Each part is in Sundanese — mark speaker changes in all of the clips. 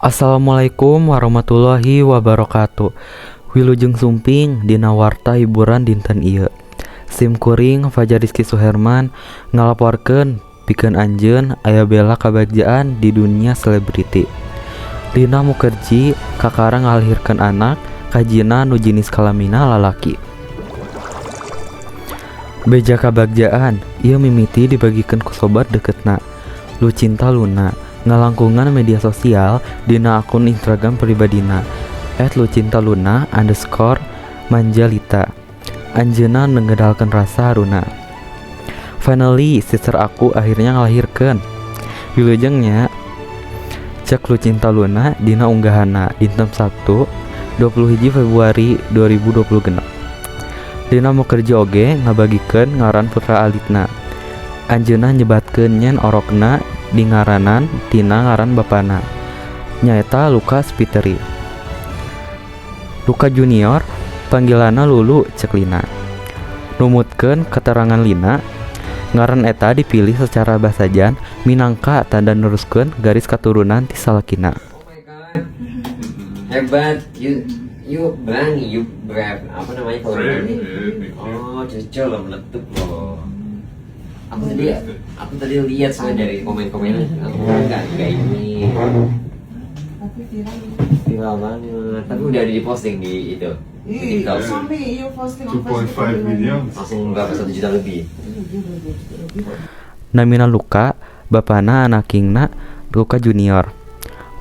Speaker 1: Assalamualaikum warahmatullahi wabarakatuh. Wilujeng sumping dina warta hiburan dinten ieu. Sim kuring Fajar Rizky Suherman ngalaporkeun pikeun anjeun aya bela kabagjaan di dunia selebriti. Lina Mukherjee kakara ngalahirkeun anak kahijina nu jinis kalamina lalaki. Beja kabagjaan ieu mimiti dibagikeun ku sobat deketna, Lucinta Luna, ngalangkungan media sosial dina akun Instagram pribadina @lucintaluna_manjalita. Anjeunna ngedalkeun rasa haruna. "Finally, sister aku akhirnya ngalahirkeun. Wilujeng nya," cek Lucinta Luna dina unggahanna dinten Sabtu, 21 Februari 2026. Lina Mukherjee oge ngabagikeun ngaran putra alitna. Anjeunna nyebatkeun yen orokna dingaranan tina ngaran bapana, nyaeta Luca Spiteri. "Luca Junior, panggilanna Lulu," cek Lina. Numutkeun keterangan Lina, ngaran eta dipilih sacara basajan minangka tanda neruskeun garis katurunan ti salakina.
Speaker 2: Oh my God. Hebat. You you berani, you brave. Apa namanya kalau
Speaker 3: Brave,
Speaker 2: berani?
Speaker 3: Yeah, thank you.
Speaker 2: Oh, cucu lo meletup loh. Aku tadi lihat soalnya dari komen-komennya, aku enggak ini.
Speaker 4: Tapi viral.
Speaker 2: Viral banget. Tapi udah di posting di itu, di
Speaker 4: Ih,
Speaker 2: TikTok.
Speaker 4: Sampai you posting on
Speaker 3: 2.5
Speaker 4: Facebook.
Speaker 3: Million.
Speaker 2: Langsung berapa, 1 juta lebih.
Speaker 4: Iya, dia udah 2 juta lebih.
Speaker 1: Namina Luka, bapana anakingna Luka Junior.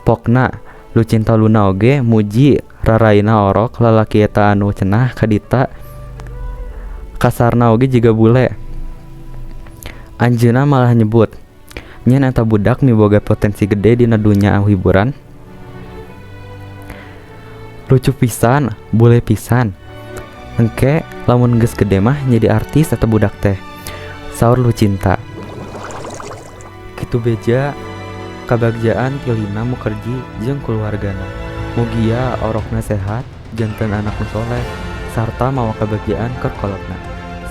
Speaker 1: Pokna, Lucinta Luna oge muji raraina orok lalaki eta anu cenah kadita kasarna oge jiga bule. Anjeunna malah nyebut nyen eta budak miboga potensi gede dina dunya hiburan. "Lucu pisan, bule pisan. Engke lamun geus gede mah jadi artis eta budak teh," saur Lucinta. Kitu beja kabagjaan ti Lina Mukherjee jeung kulawargana. Mugia orokna sehat, janten anak nu soleh, sarta mawa kabagjaan keur kolotna.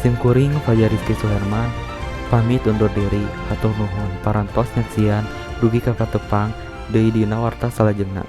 Speaker 1: Sim kuring Fajar Rizky Suherman pamit undur diri, hatur nuhun parantos nyaksian, dugi ka patepang deui dina warta salajengna.